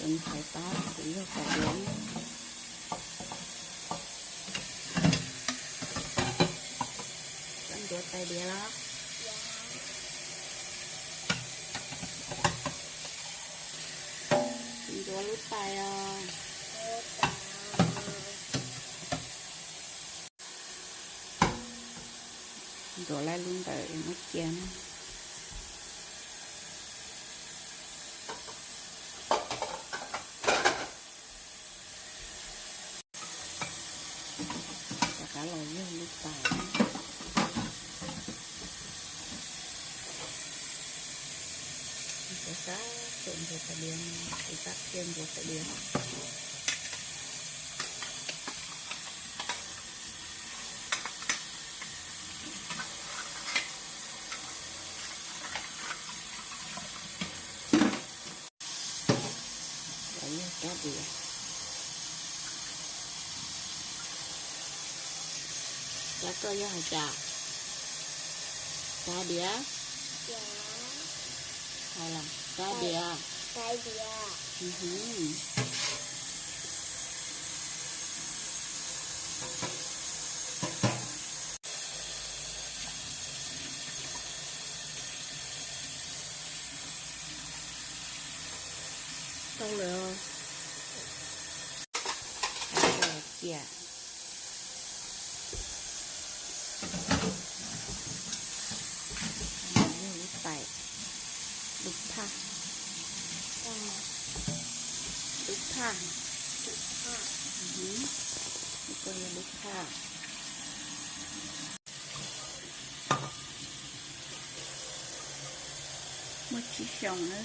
Tus ntxhais pab kuv yug tais diav. Koj ntxuav tais diav los? Tsis ntxuav lub tais os. Ntxuav lawm lub ntawm muab cia na. Rov qab los yug lub tais. Ntxuav sab ntxuav tais diav, tus sab qhia ntxuav tais diav. Los yog rab diav. Rab koj yog hais cas? Rab diav. Hais los rab diav. Tau lawm. Cia. Yog lub tais, dub phaj, dub phaj, dub phaj. Muaj tsib xyoos na.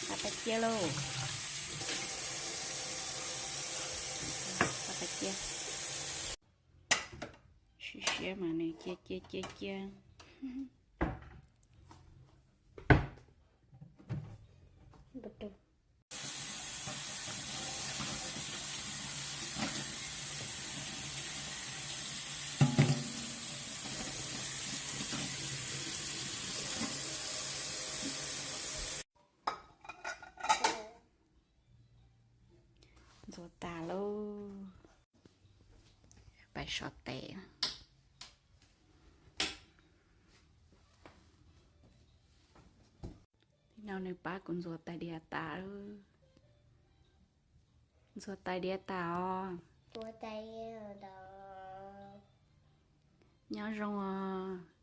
Qab tais cia lauj. Qab tais cia. Siab siab mas nws cia cia cia cia. Ntxuav tas lauj. Pais so tes. Nim no nws pab kuv ntxuav tais diav tas. Ntxuav tais diav tas os. Nyob zoo os.